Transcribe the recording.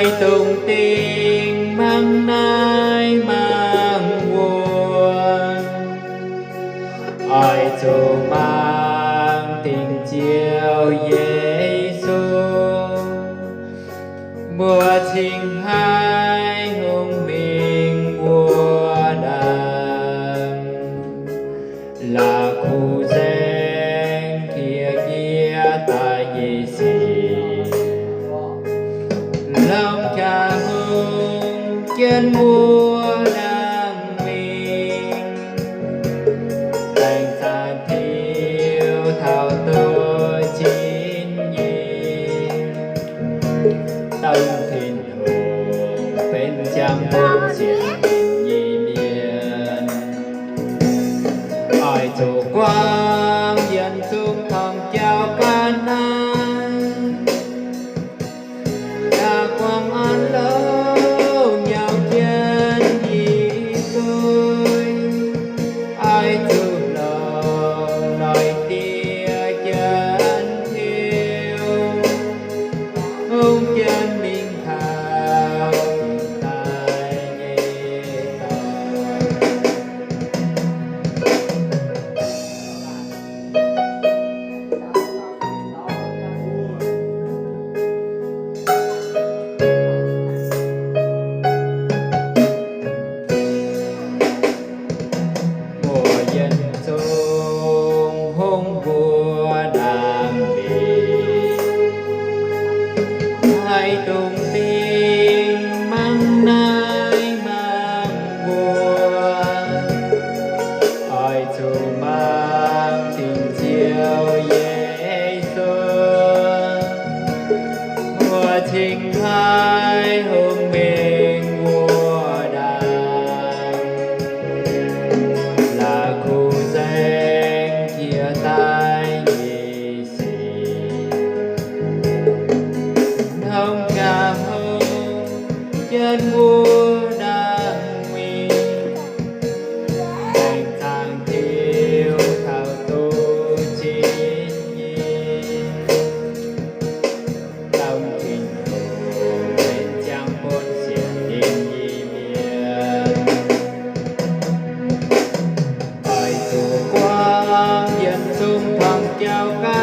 Dongh dingh mangc naaiv mangc wuov, oix zuqc mangc dingc Ziouv Yesu. Mbuo cingx haiz hungh mingh wuov ndaangc, la'kuqv nzaeng qiex jiez daaih nyei sic, longc jaax hungh jienv wuov ndaangc mingh, baengc zaangc Ziouv taux duqv zinh nyim, dongh Tin-Hungh benx ziangh bun sienx lingh nyei mienh. Oix zuqc guangc yienc zungv torngv jauv ga'naaiv, yaac guangc orn longx nyauv jienv i dueiv. Oix zuqc longc noic Diex Janx-Ziouv hungh jienv mingh taux daaih nyei dorngx. Mbuo yienc zungv hungh mbuo ndaangc mingh, haih dungx dingh mangc naaiv mangc wuov, oix zuqc mangc dingc Ziouv Yesu. Mbuo cingx haiz hungh mingh wuov ndaangc, la'kuqv nzaeng qiex daaih nyei sic, hnomv jaax hungh jienv wuov ndaangc mingh, baengc zaangc Ziouv taux duqv zinh nyim, dongh Tin-Hungh benx ziangh bun sienx lingh nyei mienh. Oix zuqc guangc yienc zungv torngv jauv ga'naaiv,